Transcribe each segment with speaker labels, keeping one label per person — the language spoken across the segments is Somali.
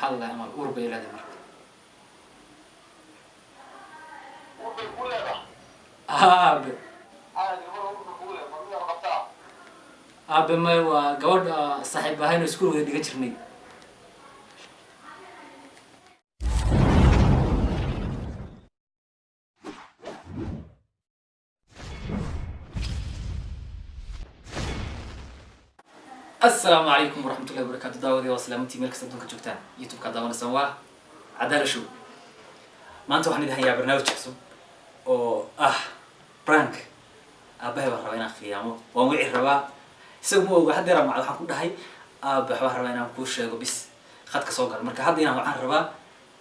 Speaker 1: maxaa la dhahay amal uur bay leedahay marka. Aabe, aabe, may, waa gabadh saaxiib ahayn oo iskuul wada dhigan jirnay. Asalaamu calaykum waraxmatullahi wabarakatu. Daawadii waa salaamantii meel kasta adduunka joogtaan. YouTube-kaa daawanaysaan waa Cadaala Show. Maanta waxaan idin hayaa barnaamij cusub oo ah prank. Aabbahay baan rabaa inaan khiyaamo, waan wici rabaa, isaga ma oga. Haddeera macad waxaan ku dhahay, aabba, waxbaan rabaa inaan kuu sheego, bis khadka soo gala. Marka hadda inaan waxaan rabaa,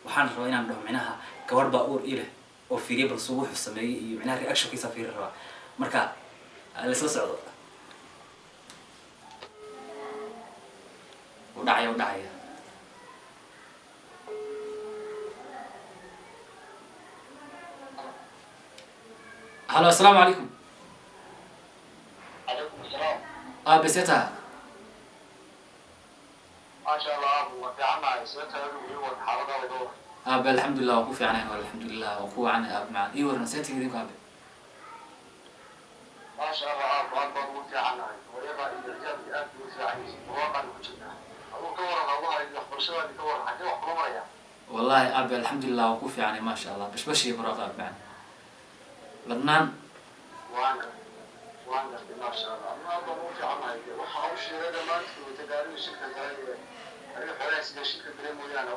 Speaker 1: waxaan rabaa inaan dhaho micnaha gabadh baa uur ii leh oo fiiriya, bal suu wuxuu sameeyey iyo micnaha reactionkiisa fiiri rabaa. Marka laisla socdo. U dhacaya, u dhacaya. Halo, asalaamu calaykum.
Speaker 2: Calaykum asalaam.
Speaker 1: Aabe, see taha?
Speaker 2: Maasha Allah, aabu, waa fiicannahay. See tahay adigu? Ii war xaaladaada, ka war.
Speaker 1: Aabe, alxamdulilah, waan ku fiicnahay, alxamdulilah, waan ku wacanay. Aabe macaan, ii waran, see tihi idinku, aabe?
Speaker 2: Maasha Allah, aabu, aad baan ugu fiicannahay. Hooyada iyo ciyaalkii aad bay u fiican yihiin, barwaaqaan ku jirnaa. Adigu ka waran hawlaha iyo waxbarashadaadii? Ka waran, xaggee wax kula maraya?
Speaker 1: Wallahi aabe, alxamdulilah, waan ku fiicnay, maasha Allah, bashbash iyo barwaaqo, aabe macaan, ladnaan.
Speaker 2: Waan gartay, maasha Allah. Adna aad baan ugu fiicannahay. Dee waxa hawsheeda maanta wata gaariga shilka galay ee aniga xoolaha sida shilka galay mooyaane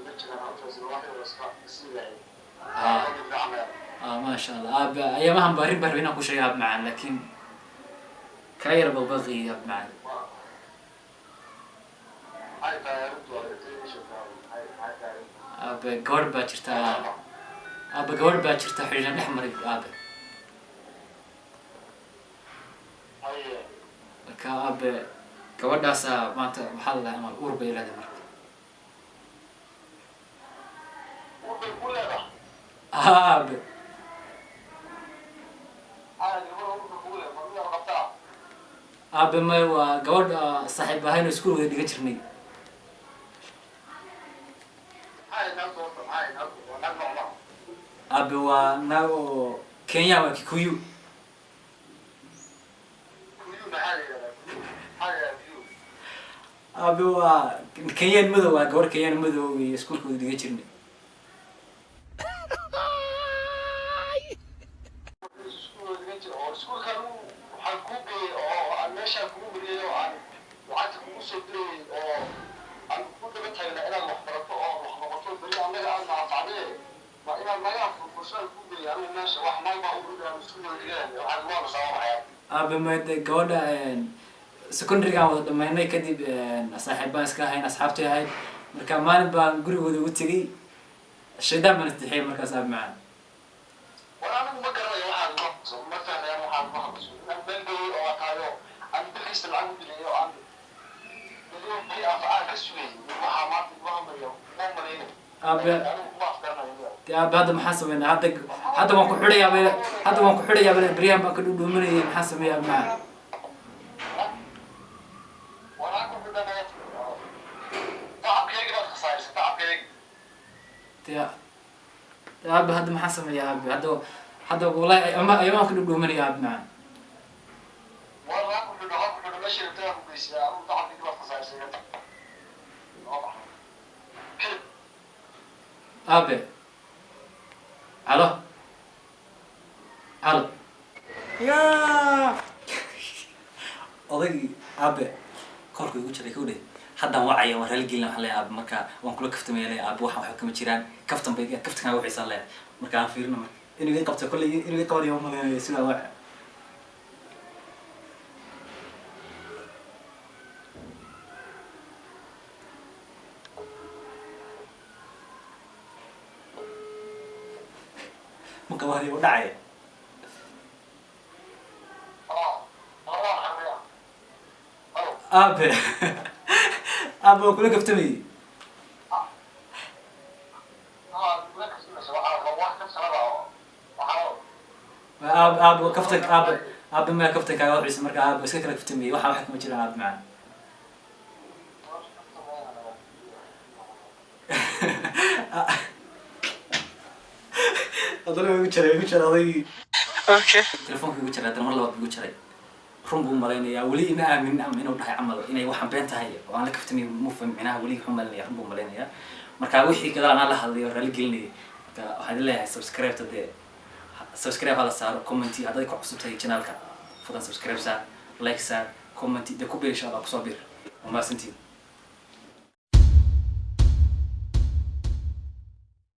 Speaker 2: ma jiraan. Hawshaasi wax yar iska sii yahay. Aad baan ugu fiicannahay.
Speaker 1: Ah, maasha Allah, aabe. Ayaamahan baa arrin baan rabay inaan ku sheegay, aabe macaan, laakiin kaa yar baqbaqi, aabe macaan.
Speaker 2: Maxay tahay arrintu? Aragtay ii sheegtaa, maxay tahay arrintu?
Speaker 1: Aabe, gabadh baa jirta, aabe, gabadh baa jirta xidhiidhan dhex maray, aabe.
Speaker 2: Haye.
Speaker 1: Marka aabe, gabadhaasaa maanta maxaa la dhahay amal uur bay leedahay marka.
Speaker 2: Uur bay ku leedahay?
Speaker 1: Aabe.
Speaker 2: Gabadha uurka kugu leh ma miyaad qabtaa?
Speaker 1: Aabe, may, waa gabadh saaxiib ahayn oo iskuul wada dhigan jirnay.
Speaker 2: Maxay naagtu horta? Maxay naagtu? Waa naag noocma?
Speaker 1: Aabe, waa naag oo Kenya, waa Kikuyu.
Speaker 2: Kuyu maxaa la yidhahdaa? Kuyu maxaa la yidhahdaa? Kuyu?
Speaker 1: Aabe, waa Kenyaan madow, waa gabadh Kenyaan madow iyo iskuulka wada dhigan jirnay.
Speaker 2: Iskuul dhigan jira oo iskuulkan waxaan kuu geeyey oo aan meeshaan kugu mariyey oo aan lacagta kugu soo dirayey oo aan ku daba taagnaa inaad wax barato oo wax noqoto, beri annaga aad naanfacdee, ma inaad naga furfurso aan kuu geeyey anigu meesha wax naag baa ugu aan iskuul wada dhiganay waxaan waa la sababaya.
Speaker 1: Aabe, made gabadha secondarygaan wada dhamaynay kadib saaxiib baan iska ahayn, asxaabtay ahayd. Marka maalin baan gurigooda ugu tegey, shaydaan baan istixiyay markaas, aabe macaan.
Speaker 2: War anigu ma garanayo waxaad igu hadlayso, ma fahmayaan waxaad igu hadlayso. Inaan meel geeyey oo aan tahayo aan bilkiisa lacag u diray oo aan beri beri anfacaan ka sugayay, waxaa maanta igu hadlayo ma malaynayo.
Speaker 1: Aabe.
Speaker 2: Anigu kuma afgaranayo.
Speaker 1: Dee aabe, hadda maxaan sameynaa? Hadda waan ku xidhayaa bay, hadda waan ku xidhayaa bay, beryahan baan ka dhuudhuumanayay. Maxaan sameeyaa, aabe macaan?
Speaker 2: War ha ku xidhanaya, tacabkaygi baad khasaarisay, tacabkaygi.
Speaker 1: Dee aabe, hadda maxaan sameeyaa, aabe? Hadda wallahi ama ayamaan ka dhuudhuumanaya, aabe macaan.
Speaker 2: War ha ku xidho, ha ku xidho, meesha rabtaa ku geysaa. Anigu tacabkaygi baad khasaarisay. Kelib.
Speaker 1: Aabe, halo, halo. Ya odaygii, aabe, korka igu jiray kawdhe. Haddaan wacaya, waan raali gelina. Waxaan leeyahay, aabe, marka waan kula kaftamaya, leeyahay, aabe, waxaan waxba kama jiraan, kaftan bay, kaftankaa waxaysaan leeyahay. Marka aan fiirino, marka inuu iga qabto, kolley inuu iga qabanayo ma malaynayo sidaa waca. Ma qabanayo, u dhacaya.
Speaker 2: Ah, ah.
Speaker 1: Aabe, aabe, waan kula kaftamayay.
Speaker 2: Ah, waxaa
Speaker 1: Aabe, aabe, kaftan, aabe, aabe, maya, kaftankaaga waxiisa. Marka aabe, iska kala kaftamayay, waxaan wax kama jiraan, aabe macaan. Haddana waa igu jaray, igu jaray odaygii. Telefoonka igu jaray. Haddana mar labaad buu igu jaray. Run buu malaynayaa, weli ima aaminin ama inuu dhahay camal inay waxaan been tahay oo aan la kaftamay. Mu micnaha weli wuxuu malaynayaa, run buu malaynayaa. Marka wixii gadaal anaa la hadlay oo raali gelinayay. Marka waxaan idin leeyahay, subscribe ta dee, subscribe hala saaro, comment hadday ku cusub tahay channelka, fadlan subscribe saar, like saar, comment dee ku bir, insha Allah kusoo bir. Waa mahadsantihiin.